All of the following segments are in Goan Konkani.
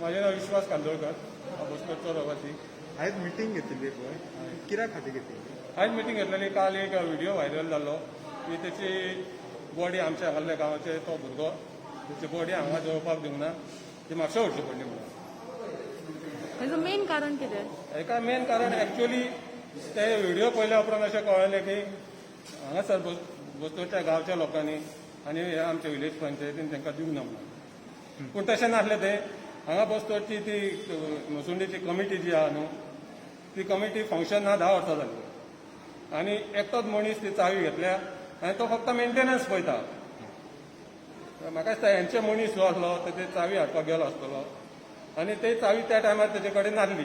म्हाजें नांव विश्वास कांदोळकर, हांव बस्तोरचो रहिवासी. आयज मिटींग घेतिल्ली पळय, कित्या खातीर घेतिल्ली? आयज मिटींग घेतलेली. काल एक व्हिडिओ व्हायरल जाल्लो की तेची बॉडी आमच्या हांगासल्या गांवाचे तो भुरगो, तेची बॉडी हांगा जळोवपाक दिवंक ना, ती म्हापशा व्हरची पडली म्हणून. हेजो मेन कारण कितें? हेका मेन कारण, एक्च्युअली ते व्हिडिओ पळयल्या उपरांत अशें कळ्ळें की हांगासर बस्तोरच्या गांवच्या लोकांनी आनी ह्या आमच्या विलेज पंचायतीन तांकां दिवंक ना म्हणून. पूण तशें नासलें तें. हांगा बस्तोरची ती मसुंडीची कमिटी जी आहा न्हू, ती कमिटी फंक्शन ना 10 वर्सां जाली आनी एकटोच मनीस ती चावी घेतल्या आनी तो फक्त मेंटेनन्स पळयता. म्हाका दिसता हेंचे मनीस जो आसलो तो ते चावी हाडपाक गेलो आसतलो आनी ते चावी त्या टायमार तेजे कडेन नासली.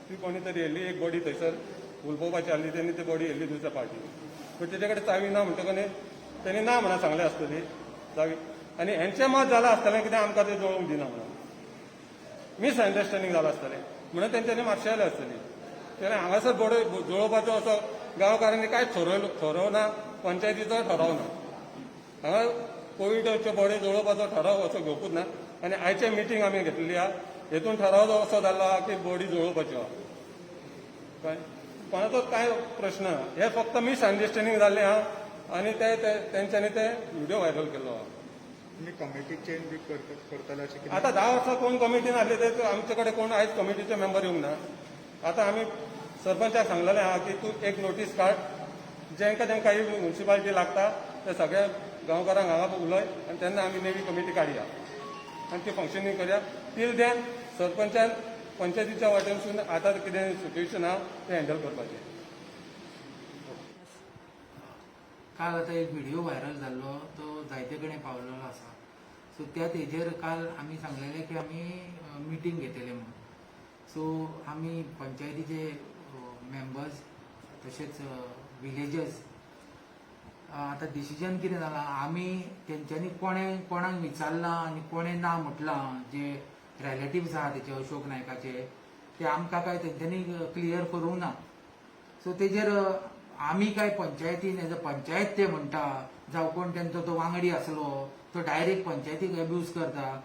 ती कोणी तरी येयल्ली, एक बॉडी थंयसर हुलपोवपाची आसली, तेणी ती बॉडी येयल्ली दुसऱ्या पार्टी. पूण तेजे कडेन चावी ना म्हणटकच तेणी ना म्हणून सांगलें आसतली चावी आनी हेंचें मत जालां आसतलें कितें, आमकां ते जळोवंक दिना म्हणून. मिसअंडरस्टँडींग जालां आसतलें म्हणून तेंच्यांनी म्हापशा आयल्या आसतली. तेन्ना हांगासर बॉडी जळोवपाचो असो गांवकारांनी कांयच ठरोव ना, पंचायतीचो ठराव ना. हांगा कोविडाच्यो बॉडी जळोवपाचो ठराव असो घेवपूच ना आनी आयचे मिटींग आमी घेतलेली आहा, हेतून ठराव असो जाल्लो आहा की बॉडी जळोवपाची आहा. कळ्ळें? कोणाचोच कांय प्रश्न ना. हे फक्त मिसअंडरस्टँडींग जाल्लें आहा आनी ते तेंच्यांनी ते व्हिडिओ व्हायरल केल्लो आहा. तुमी कमिटी चेंज बी करतले अशें कितें? आता 10 वर्सां कोण कमिटी नासले ते आमचे कडेन कोण आयज कमिटीचे मेंबर येवंक ना. आतां आमी सरपंचाक सांगलेलें आहा की तूं एक नोटीस काड, जेंका तेंकां ही म्युन्सिपालिटी लागता ते सगळ्या गांवकारांक हांगा उलय आनी तेन्ना आमी नेवी कमिटी काडया आनी ती फंक्शनींग करया. टील then सरपंचान पंचायतीच्या वाटेनसून आतां कितें सिट्युएशन आहा तें हँडल करपाचें. काल आतां एक व्हिडिओ व्हायरल जाल्लो, तो जायते कडेन पावलेलो आसा. सो त्या तेजेर काल आमी सांगलेले की आमी मिटींग घेतले म्हणून. सो आमी पंचायतीचे मेंबर्स तशेंच विलेजर्स, आतां डिसिजन कितें जालां, आमी तेंच्यांनी कोणें कोणाक विचारलां आनी कोणें ना म्हटलां, जे रिलेटिव्स आहा तेचे अशोक नायकाचे, ते आमकां काय तेंच्यांनी क्लियर करूंक ना. सो तेजेर आमी काय पंचायतीन एज अ पंचायत ते म्हणटा, जावं कोण तेंचो तो वांगडी आसलो तो डायरेक्ट पंचायतीक एब्यूज करता.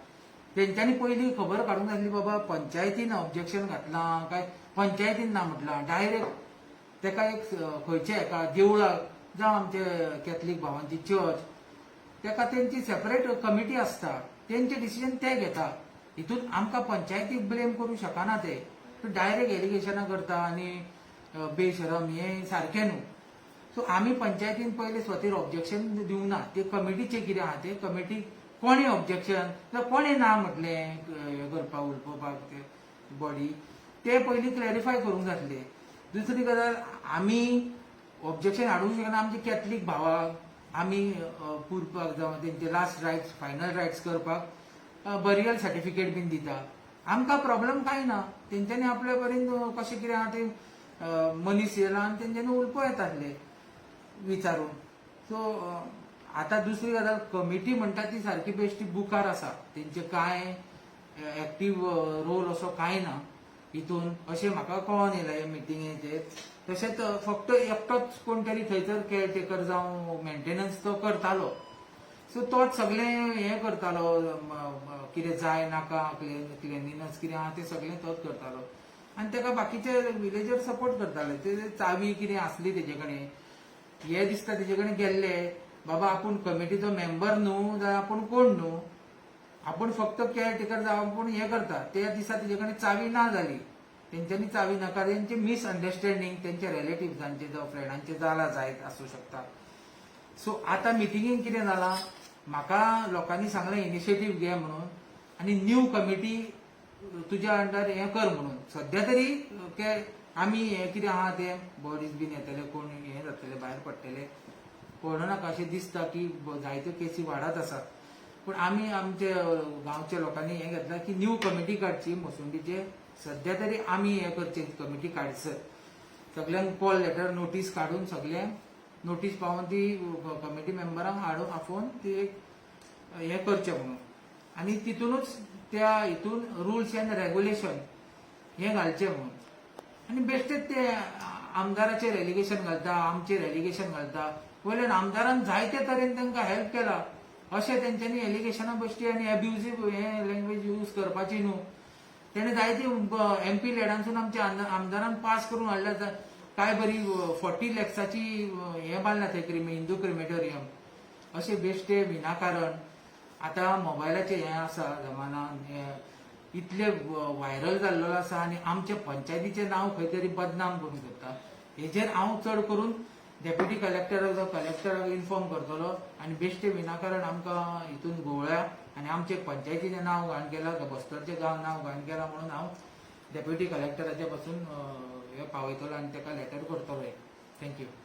तेंच्यांनी पयलीं खबर काडूंक जाय आसली, बाबा पंचायतीन ऑब्जेक्शन घातलां काय पंचायतीन ना म्हटलां. डायरेक्ट तेका एक खंयच्या एका देवळाक जावं आमचे कॅथलीक भावांची चर्च, तेका तेंची सेपरेट कमिटी आसता, तेंचे डिसिजन ते घेता. हितून आमकां पंचायतीक ब्लेम करूंक शकना. ते डायरेक्ट एलिगेशनां करता आनी बेशरम, हें सारकें न्हू. सो आमी पंचायतीन पयले स्वतेर ऑब्जेक्शन दिवंक ना. ते कमिटीचे कितें आहा ते कमिटीक कोणें ऑब्जेक्शन जावं कोणें ना म्हटलें हें करपाक, उलोवपाक ते बॉडी, ते पयलीं क्लॅरिफाय करूंक जातले. दुसरी गजाल, आमी ऑब्जेक्शन हाडूंक शकना. आमचे कॅथलीक भावाक आमी पुरपाक जावं तेंचे लास्ट रायट्स, फायनल रायट्स करपाक बरियल सर्टिफिकेट बीन दिता. आमकां प्रॉब्लम कांय ना. तेंच्यांनी आपल्या परीन कशें कितें आहा तें मनीस येयला आनी तेंच्यांनी उलोवपा येतासले विचारून. सो आतां दुसरी गजाल, कमिटी म्हणटा ती सारकी बेश्टी बुकार आसा. तेंचे कांय एक्टीव रोल असो कांय ना हितून, अशें म्हाका कळोन येयलां हे मिटिंगेचेर. तशेंच फक्त एकटोच कोण तरी थंयसर केअरटेकर जावं मेंटेनन्स तो करतालो. सो तोच सगळें हें करतालो, कितें जाय नाका, क्लिनलीनस कितें आहा तें सगळें तोच करतालो आनी तेका बाकीचे विलेजर सपोर्ट करताले. ते चावी कितें आसली तेजे कडेन हे दिसता, तेजे कडेन गेल्ले. बाबा आपूण कमिटीचो मेंबर न्हू जाल्यार आपूण कोण न्हू, आपूण फक्त केअरटेकर जावं आपूण हें करता. त्या दिसा तेजे कडेन चावी ना जाली, तेंच्यांनी चावी नाका, तेंचे मिसअंडरस्टँडींग तेंच्या रिलेटिव्सांचे जावं फ्रेंडांचे जाला जायत आसूं शकता. सो आतां मिटिंगेन कितें जालां, म्हाका लोकांनी सांगलें इनिशिएटीव घे म्हणून आनी न्यू कमिटी तुज्या अंडर हें कर म्हणून. सद्या तरी ते आमी हें कितें आहा तें बॉडीज बीन येतले, कोण हें जातले, भायर पडटले कळना नाका अशें दिसता की जायत्यो केसी वाडत आसात. पूण आमी आमचे गांवच्या लोकांनी हें घेतलां की न्यू कमिटी काडची मसुंडीचे. सद्या तरी आमी हें करचें, कमिटी काडसर सगल्यांक कॉल लेटर नोटीस काडून, सगल्यांक नोटीस पावोवन ती कमिटी मेंबरांक हाडून आपोवन ती एक हें करचें म्हणून आनी तितूनच त्या हितून रुल्स अँड रेगुलेशन हें घालचें म्हणून. आनी बेश्टेच ते आमदाराचेर एलिगेशन घालता, आमचेर एलिगेशन घालता. वयल्यान आमदारान जायते तरेन तांकां हेल्प केला अशें तेंच्यांनी एलिगेशनां बेश्टी आनी एब्युजीव हे लँग्वेज यूज करपाची न्हू. तेणे जायती एमपी लॅडांसून आमच्या आमदारान पास करून हाडल्या. काय बरी 40 लॅक्साची हें बांदला थंय हिंदू क्रिमेटोरियम. अशें बेश्टे विनाकारण आतां मोबायलाचें हें आसा जमाना, हें इतले व्हायरल जाल्लो आसा आनी आमच्या पंचायतीचें नांव खंय तरी बदनाम करूंक सोदता. हेजेर हांव चड करून डेप्युटी कलेक्टराक जावं कलेक्टराक इन्फॉर्म करतलो आनी बेश्टे विनाकारण आमकां हितून घुंवळ्या आनी आमचे पंचायतीचें नांव घाण केलां, बस्तोरचें गांव नांव घाण केलां म्हणून हांव डेप्युटी कलेक्टराचे पासून हें पावयतलो आनी ताका लेटर करतलो. Thank you.